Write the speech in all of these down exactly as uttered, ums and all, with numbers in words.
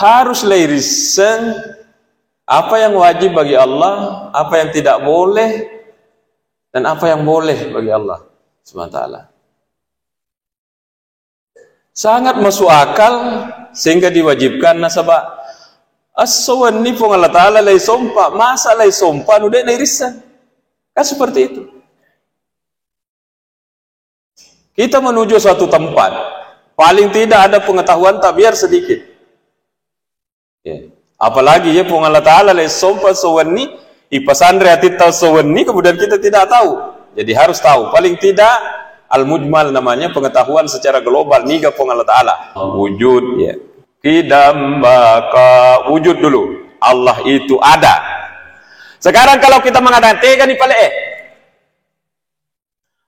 Harus leirisseng apa yang wajib bagi Allah, apa yang tidak boleh, dan apa yang boleh bagi Allah Subhanahu wa Ta'ala. Sangat masuk akal sehingga diwajibkan, nasaba esso wenni Puang Allah Ta'ala leisompa, masa leisompa nu de' nairisseng? Kan seperti itu. Kita menuju suatu tempat, paling tidak ada pengetahuan tak biar sedikit. Ya. Apalagi ya Puang Allah Ta'ala leisompa esso wenni, ipasanre atitta esso wenni, kemudian kita tidak tahu. Jadi harus tahu, paling tidak al-mujmal namanya, pengetahuan secara global niga Puang Allah Ta'ala. Wujud, ya. Qidam, baqa, wujud dulu. Allah itu ada. Sekarang kalau kita mengatakan, "Tegani pale e.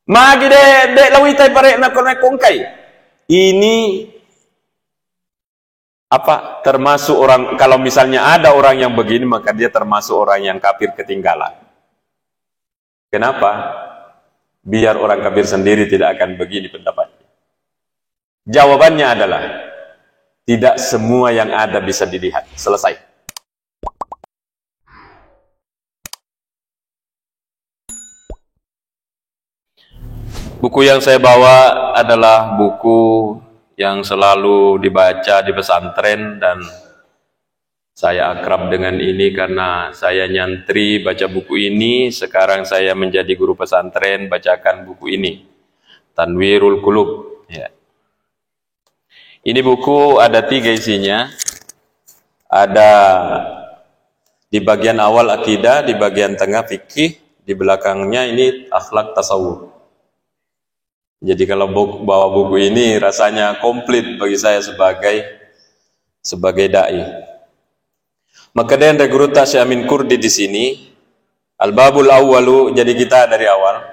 Magi de', de' lawitai pare' na ko, na kongkai." Ini apa, termasuk orang, kalau misalnya ada orang yang begini, maka dia termasuk orang yang kafir ketinggalan. Kenapa? Biar orang kafir sendiri tidak akan begini pendapatnya. Jawabannya adalah, tidak semua yang ada bisa dilihat. Selesai. Buku yang saya bawa adalah buku yang selalu dibaca di pesantren, dan saya akrab dengan ini karena saya nyantri baca buku ini. Sekarang saya menjadi guru pesantren, bacakan buku ini, Tanwirul Qulub. Ya. Ini buku ada tiga isinya. Ada di bagian awal akidah, di bagian tengah fikih, di belakangnya ini akhlak tasawuf. Jadi kalau bu-, bawa buku ini rasanya komplit bagi saya sebagai, sebagai dai. Maka denre gurutta Syekh Amin Kurdi di sini, al-babul awwalu, jadi kita dari awal.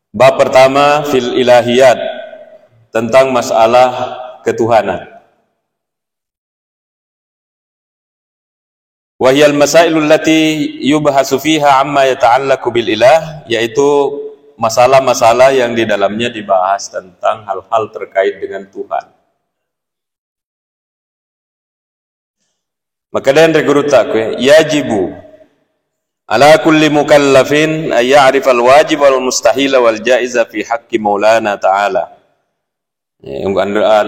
Bab pertama, fil ilahiyat, tentang masalah ketuhanan. Wahiyal masailul lati yubhasu fiha amma yata'allaqu bil ilah, yaitu masalah-masalah yang di dalamnya dibahas tentang hal-hal terkait dengan Tuhan. Maka denre gurutta kue, yajibu ala kulli mukallafin ay ya'rifal wajib wal mustahil wal jaiza fi haqqi Maulana Ta'ala. Ya,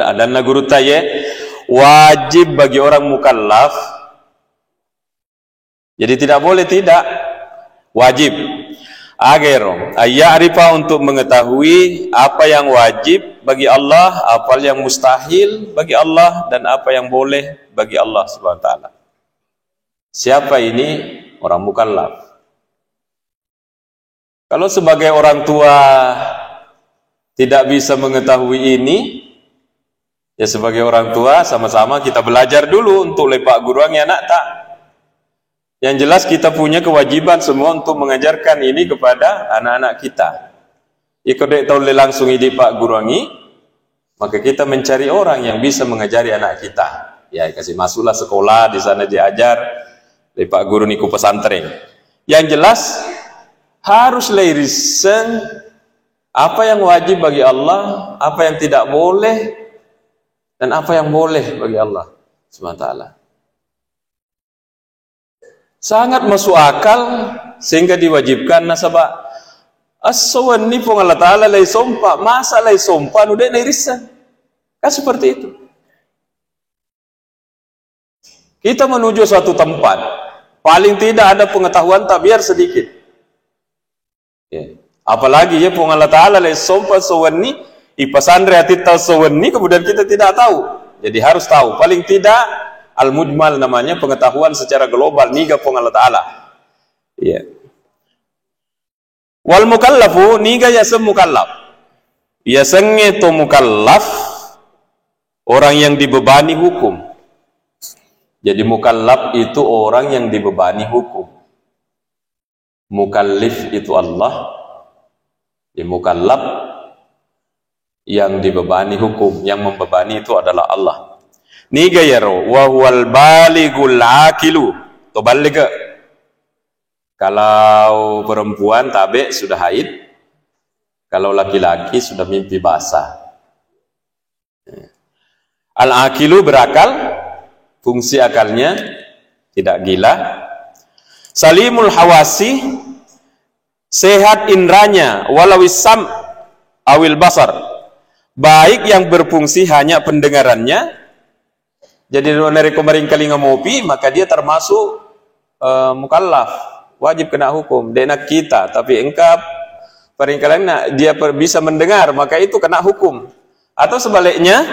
adanna gurutta ye, wajib bagi orang mukallaf. Jadi tidak boleh tidak. Wajib. Agero, ayya'rifa, untuk mengetahui apa yang wajib bagi Allah, apa yang mustahil bagi Allah, dan apa yang boleh bagi Allah Subhanahu wa Ta'ala. Siapa ini? Orang mukallaf. Kalau sebagai orang tua tidak bisa mengetahui ini, ya sebagai orang tua sama-sama kita belajar dulu untuk lepa' guruangi anakta. Yang jelas kita punya kewajiban semua untuk mengajarkan ini kepada anak-anak kita. Iko de' taulle langsung idi' pagguruangi, maka kita mencari orang yang bisa mengajari anak kita. Ya, kasih masuklah sekolah, di sana diajar, lepa' guru niku pesantren. Yang jelas, harus leirisseng apa yang wajib bagi Allah, apa yang tidak boleh, dan apa yang boleh bagi Allah Subhanahu wa Ta'ala. Sangat masuk akal sehingga diwajibkan, nasaba esso wenni Puang Allah Ta'ala leisompa, masa leisompa nu de' nairisseng? Kan seperti itu. Kita menuju suatu tempat, paling tidak ada pengetahuan tak biar sedikit. Ya. Apalagi ya Puang Allah Ta'ala leisompa esso wenni, ipasanre atitta esso wenni, kemudian kita tidak tahu. Jadi harus tahu. Paling tidak al-mujmal namanya, pengetahuan secara global niga Puang Allah Ta'ala. Ya. Wal mukallafu, niga yaseng mukallaf? Yasengnge to mukallaf, orang yang dibebani hukum. Jadi mukallaf itu orang yang dibebani hukum. Mukallif itu Allah. Ya, mukallaf yang dibebani hukum, yang membebani itu adalah Allah. Niga yaro, wa huwal balighul aqilu. To balligh. Kalau perempuan tabe sudah haid, kalau laki-laki sudah mimpi basah. Ya. Al-aqilu berakal, fungsi akalnya tidak gila. Salimul hawasi, sehat indranya, walau sam awil basar. Baik yang berfungsi hanya pendengarannya. Jadi narekko maringkalinga mopi, maka dia termasuk, eh, mukallaf, wajib kena hukum. Dek nakkita, tapi engka paringkalinga dia per-, bisa mendengar, maka itu kena hukum. Atau sebaliknya,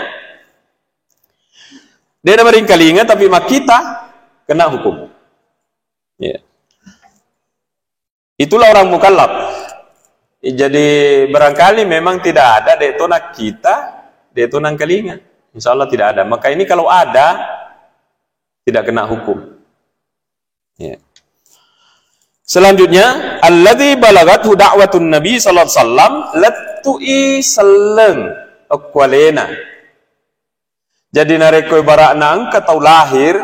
dek namaringkalinga tapi makkita, kena hukum. Ya. Itulah orang mukallaf. Jadi barangkali memang tidak ada dek to nakkita, dek to nangkalinga. Insya Allah tidak ada. Maka ini kalau ada, tidak kena hukum. Ya. Selanjutnya, alladzi balaghathu da'watun Nabi sallallahu alaihi wasallam, lettu'i selleng okkualena. Jadi narekko ibaratna engka tau lahir,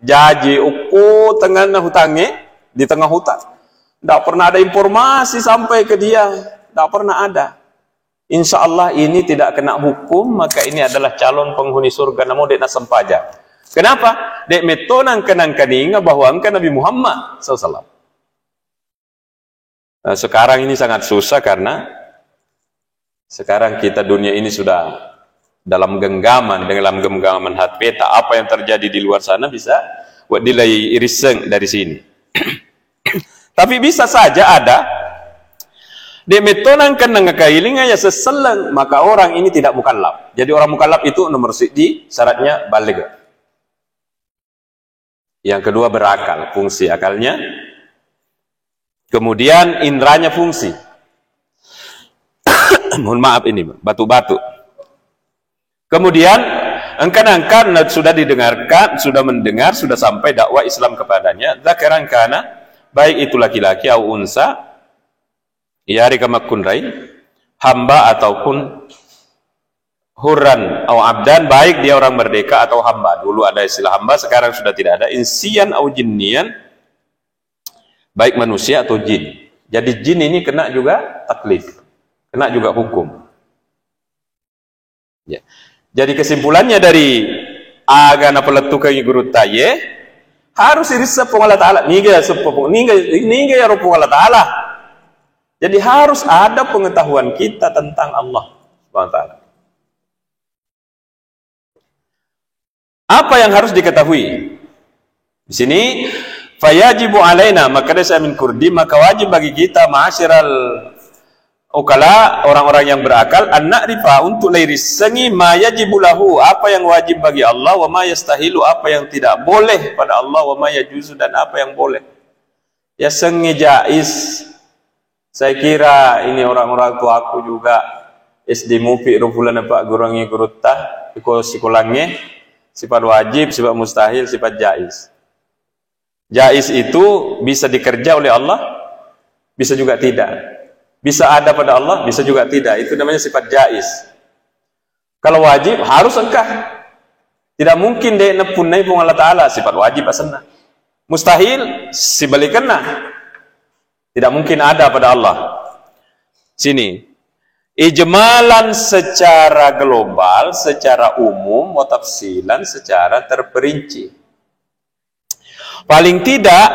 jaji, ukku tengnganna hutangnge, di tengah hutan. Ndak pernah ada informasi sampai ke dia, ndak pernah ada. Insya Allah ini tidak kena hukum, maka ini adalah calon penghuni surga, namun dek nasempajang. Kenapa? Dek metto nangka-, nangkaninga bahwa engka Nabi Muhammad sallallahu alaihi wasallam. Nah, sekarang ini sangat susah karena sekarang kita, dunia ini sudah dalam genggaman, dalam genggaman hat peta. Apa yang terjadi di luar sana bisa wedding lai irisseng dari sini. Tapi bisa saja ada dek metto nangka-, nangkailinga ya seselleng, maka orang ini tidak mukallaf. Jadi orang mukallaf itu nomor siddi syaratnya baligh. Yang kedua berakal, fungsi akalnya. Kemudian indranya fungsi. Mohon maaf ini, batuk-batuk. Kemudian engka-, engka sudah didengarkan, sudah mendengar, sudah sampai dakwah Islam kepadanya, dzakaran kana, baik itu laki-laki au unsa, iyarega makkunrai, hamba ataupun hurran au abdan, baik dia orang merdeka atau hamba. Dulu ada istilah hamba, sekarang sudah tidak ada. Insian au jinnian, baik manusia atau jin. Jadi jin ini kena juga taklif, kena juga hukum. Ya. Jadi kesimpulannya dari aga napalettukengngi gurutta ye, harus irisseng Puang Allah Ta'ala. Niga seppo Puang, niga, niga yaro Puang Allah Ta'ala. Jadi harus ada pengetahuan kita tentang Allah Subhanahu wa Ta'ala. Apa yang harus diketahui? Di sini, fayajibu alaina, maka desa min kurdi, maka wajib bagi kita, ma'asyiral ukala, orang-orang yang berakal, an na'rifa, untuk lairissengi ma yajibu lahu, apa yang wajib bagi Allah, wa ma yastahilu, apa yang tidak boleh pada Allah, wa ma yajuzu, dan apa yang boleh. Yasengnge jais. Saya kira ini orang-orang tuaku juga S D mupi ro pulana pagguruangnge gurutta, iko sikolangnge, sifat wajib, sifat mustahil, sifat jais. Jais itu bisa dikerja oleh Allah, bisa juga tidak. Bisa ada pada Allah, bisa juga tidak. Itu namanya sifat jais. Kalau wajib, harus engka. Tidak mungkin de' napunnai Puang Allah Ta'ala, sifat wajib asenna. Mustahil, sibalikenna. Tidak mungkin ada pada Allah. Sini. Ijmalan secara global, secara umum, wa tafsilan secara terperinci. Paling tidak,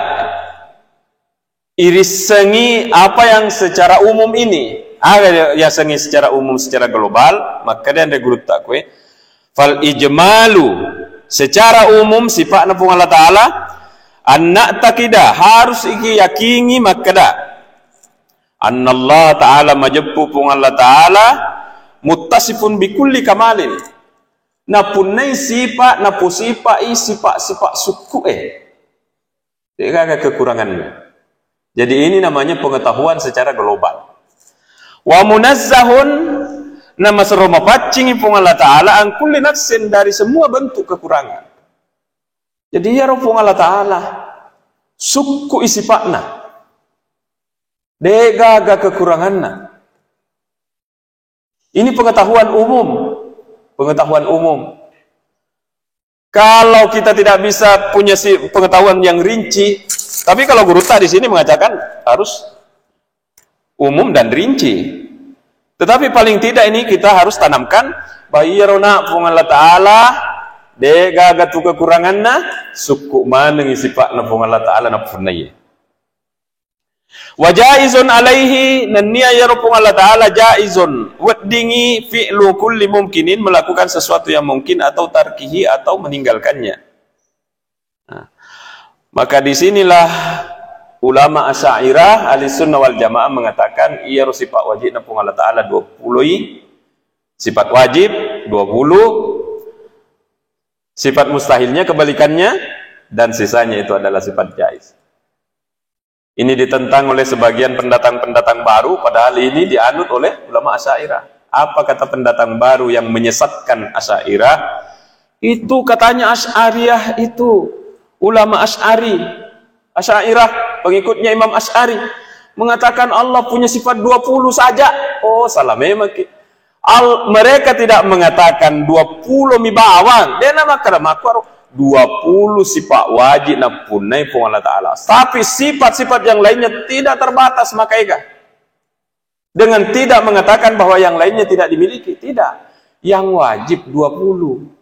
irissengi apa yang secara umum ini. Aga yasengi secara umum, secara global, makkeda anre gurutta kue. Fal ijmalu, secara umum sifa'na Puang Allah Ta'ala, an na'taqida, harus iki yakingi makkeda, annallaha ta'ala, majeppu Puang Allah Ta'ala, muttasifun bikulli kamalin. Napunnai sipa, napusipai sipa-sipa sukku'e. De'gaga kekuranganna. Jadi ini namanya pengetahuan secara global. Wa munazzahun, na masero mapaccingi Puang Allah Ta'ala, an kulli naqsin, dari semua bentuk kekurangan. Jadi iyaro Puang Allah Ta'ala, sukku'i sipa'na. De'gaga kekuranganna. Ini pengetahuan umum. Pengetahuan umum. Kalau kita tidak bisa punya si pengetahuan yang rinci, tapi kalau gurutta di sini mengatakan harus umum dan rinci. Tetapi paling tidak ini kita harus tanamkan bahwa iyaro na Puang Allah Ta'ala, de gaga tu kekuranganna, sukku manengi sipa'na Puang Allah Ta'ala napunnaiye. Wa jaizun alaihi, nennia iyaro Puang Allah Ta'ala jaizun, weddingi fi'lu kulli mumkinin, melakukan sesuatu yang mungkin, atau tarkihi, atau meninggalkannya. Nah, maka di sinilah ulama Asy'ariyah, Ahli Sunnah wal Jamaah mengatakan iyaro sifat wajibna Puang Allah Ta'ala dua puluh, sifat wajib dua puluh, sifat mustahilnya kebalikannya, dan sisanya itu adalah sifat jaiz. Ini ditentang oleh sebagian pendatang-pendatang baru, padahal ini dianut oleh ulama Asy'ariyah. Apa kata pendatang baru yang menyesatkan Asy'ariyah? Itu katanya Asy'ariyah itu, ulama Asy'ari, Asy'ariyah, pengikutnya Imam Asy'ari, mengatakan Allah punya sifat dua puluh saja. Oh, salah memang ki. Al-, mereka tidak mengatakan dua puluh mi bawang. De na makkeda makkuaro, dua puluh sifat wajib napunnai Puang Allah Ta'ala. Tapi sifat-sifat yang lainnya tidak terbatas, maka ega. Dengan tidak mengatakan bahwa yang lainnya tidak dimiliki. Tidak. Yang wajib dua puluh.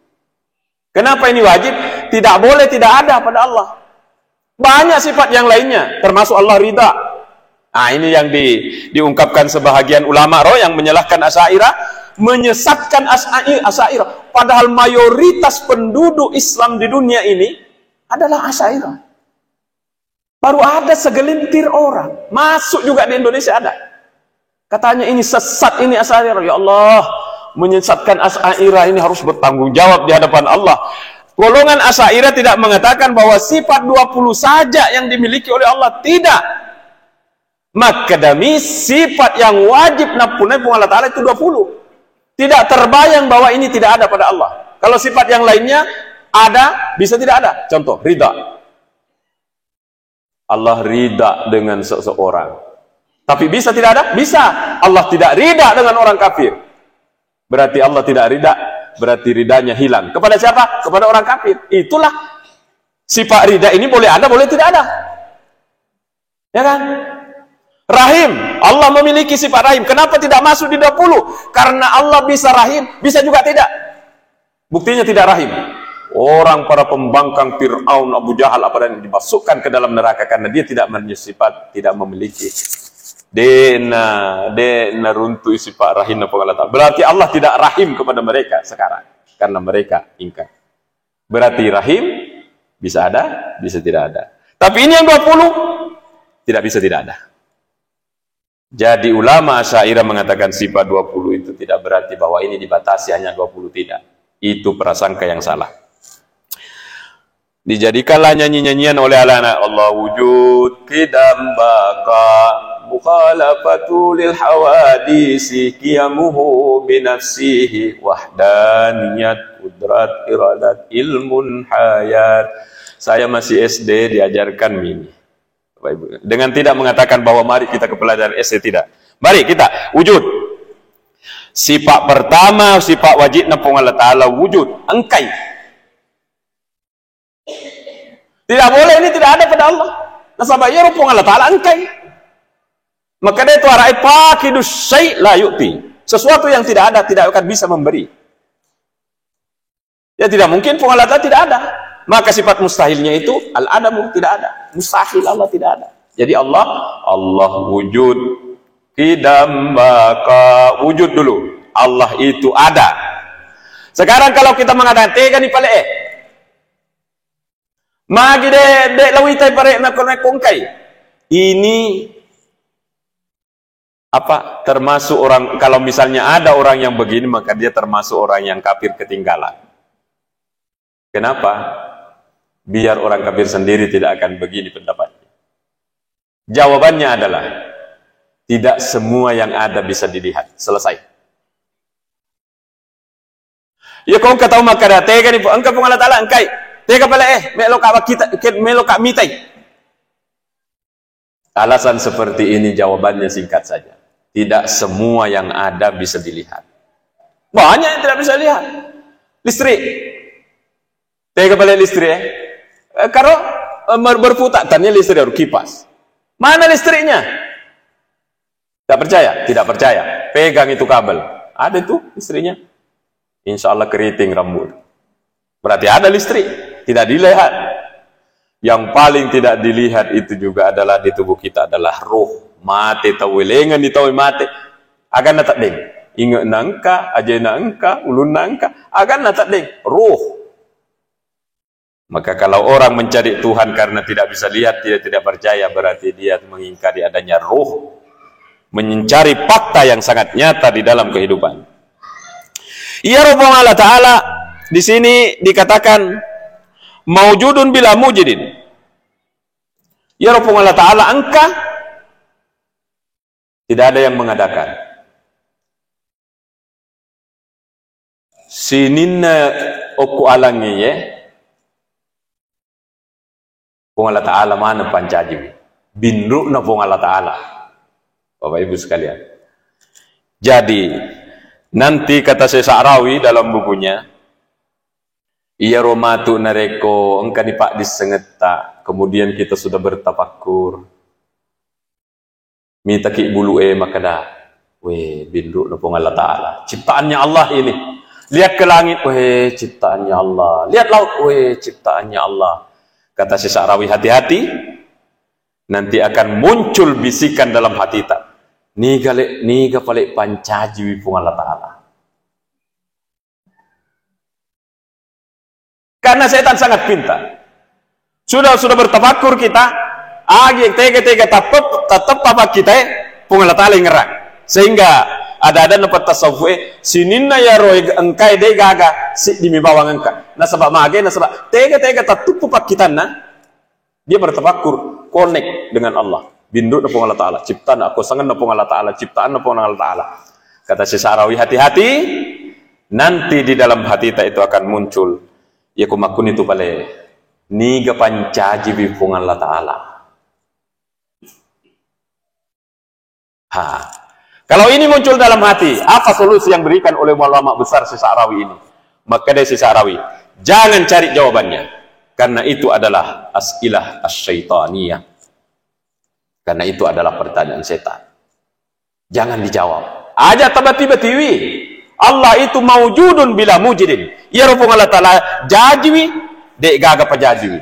Kenapa ini wajib? Tidak boleh tidak ada pada Allah. Banyak sifat yang lainnya, termasuk Allah ridha. Nah, ini yang di-, diungkapkan sebahagian ulama roh yang menyalahkan Asy'ariyah, menyesatkan Asy'ari-, Asy'ariyah. Padahal mayoritas penduduk Islam di dunia ini adalah Asy'ariyah. Baru ada segelintir orang, masuk juga di Indonesia ada. Katanya ini sesat, ini Asy'ariyah. Ya Allah, menyesatkan Asy'ariyah ini harus bertanggung jawab di hadapan Allah. Golongan Asy'ariyah tidak mengatakan bahwa sifat dua puluh saja yang dimiliki oleh Allah. Tidak. Makkeda mi sifat yang wajib napunnai Puang Allah Ta'ala itu dua puluh. Tidak terbayang bahwa ini tidak ada pada Allah. Kalau sifat yang lainnya ada, bisa tidak ada. Contoh, ridha. Allah ridha dengan seseorang. Tapi bisa tidak ada? Bisa. Allah tidak ridha dengan orang kafir. Berarti Allah tidak ridha, berarti ridhanya hilang. Kepada siapa? Kepada orang kafir. Itulah sifat ridha ini boleh ada, boleh tidak ada. Ya kan? Rahim, Allah memiliki sifat rahim. Kenapa tidak masuk di dua puluh? Karena Allah bisa rahim, bisa juga tidak. Buktinya tidak rahim. Orang para pembangkang, Fir'aun, Abu Jahal, apa dan dimasukkan ke dalam neraka karena dia tidak memiliki sifat, tidak memiliki. De'na, de'na runtuh sifat rahimna Puang Allah Ta'ala. Berarti Allah tidak rahim kepada mereka sekarang karena mereka ingkar. Berarti rahim bisa ada, bisa tidak ada. Tapi ini yang dua puluh tidak bisa tidak ada. Jadi ulama Asy'ariyah mengatakan sifat dua puluh itu tidak berarti bahwa ini dibatasi hanya dua puluh, tidak. Itu prasangka yang salah. Dijadikanlah nyanyi-nyanyian oleh anak-anak Allah wujud, qidam, baqa, mukhalafatu lil hawadisi, qiyamuhu binafsihi, wahdaniyat, qudrat, iradat, ilmun, hayat. Saya masih S D diajarkan ini. Bapak Ibu, dengan tidak mengatakan bahwa mari kita ke pelajaran S D, tidak. Mari kita wujud. Sifat pertama, sifat wajibna Puang Allah Ta'ala wujud. Engkai. Tidak boleh, ini tidak ada pada Allah. Nasaba iyaro Puang Allah Ta'ala engkai. Maka dia itu arai fakidus syai' la yu'ti. Sesuatu yang tidak ada tidak akan bisa memberi. Ya, tidak mungkin Puang Allah Ta'ala tidak ada. Maka sifat mustahilnya itu al-adamu, tidak ada. Mustahil Allah tidak ada. Jadi Allah, Allah wujud, qidam, baqa, wujud dulu. Allah itu ada. Sekarang kalau kita mengatakan, tega ni pale e. Magi de, de lawitai pare na ko, na ko engkai. Ini apa, termasuk orang, kalau misalnya ada orang yang begini, maka dia termasuk orang yang kafir ketinggalan. Kenapa? Biar orang kafir sendiri tidak akan begini pendapatnya. Jawabannya adalah, tidak semua yang ada bisa dilihat. Selesai. Iya, ko engka tau makkeda, tega ni, engka Puang Allah Ta'ala engkai. Tega pale e, melo ka kita, ke-, melo ka mitai. Alasan seperti ini jawabannya singkat saja. Tidak semua yang ada bisa dilihat. Banyak yang tidak bisa lihat. Listrik. Tega pale listrik e. Eh, karo, eh, mer-, berputar, tania listrik, kipas. Mana listriknya? Tidak percaya? Tidak percaya. Pegang itu kabel. Ada tuh istrinya. Insya Allah keriting rambut. Berarti ada listrik. Tidak dilihat. Yang paling tidak dilihat itu juga adalah di tubuh kita adalah ruh. Mate tau, welengan di tau mate. Aganna teddeng. Inge'na engka, ajena engka, ulunna engka. Aganna teddeng. Ruh. Maka kalau orang mencari Tuhan karena tidak bisa lihat, dia tidak percaya, berarti dia mengingkari adanya ruh. Mencari fakta yang sangat nyata di dalam kehidupan. Iyaro Puang Allah Ta'ala di sini dikatakan maujudun bila mujidin. Iyaro Puang Allah Ta'ala engka, tidak ada yang mengadakan. Sininna okko alangnge ye, Puang Allah Ta'ala maneng pancajiwi. Binru'na Puang Allah Ta'ala. Bapak Ibu sekalian. Jadi, nanti kata Syekh Sa'rawi dalam bukunya, iyaro matu narekko engkani paddissengetta, kemudian kita sudah bertafakkur, mitaki bulu e makkeda, "Weh, binru'na Puang Allah Ta'ala. Ciptaannya Allah ini." Lihat ke langit, "Weh, ciptaannya Allah." Lihat laut, "Weh, ciptaannya Allah." Kata Syekh Sa'rawi, hati-hati. Nanti akan muncul bisikan dalam hatita. Niga le, niga pale pancajiwi Puang Allah Ta'ala. Karena setan sangat pintar. Sudah, sudah bertafakkur kita, agi tega-tega tappep-, tatteppa pakkitae, Puang Allah Ta'ala ingerang. Sehingga ada-ada napatasawuf e, sininna yaro eg-, engkae de gaga, siddimi bawang engka. Nasaba mage, nasaba tega-tega tattuppu pakkitanna, dia bertafakkur, connect dengan Allah. Binru'na Puang Allah Ta'ala, ciptana, akuasangenna Puang Allah Ta'ala, ciptaanna Puang Allah Ta'ala. Kata Syekh Sa'rawi, hati-hati, nanti di dalam hatita itu akan muncul. Ya, ku makkuni tu pale, niga pancajiwi Puang Allah Ta'ala. Ha. Kalau ini muncul dalam hati, apa solusi yang diberikan oleh ulama besar Syekh Sa'rawi ini? Makkeda Syekh Sa'rawi, jangan cari jawabannya. Karena itu adalah as'ilah asy-syaitaniyah. Karena itu adalah pertanyaan setan. Jangan dijawab. Aja tabati-batiwi. Allah itu maujudun bila mujidin. Iyaro Puang Allah Ta'ala jajiwi, de gaga pajajiwi.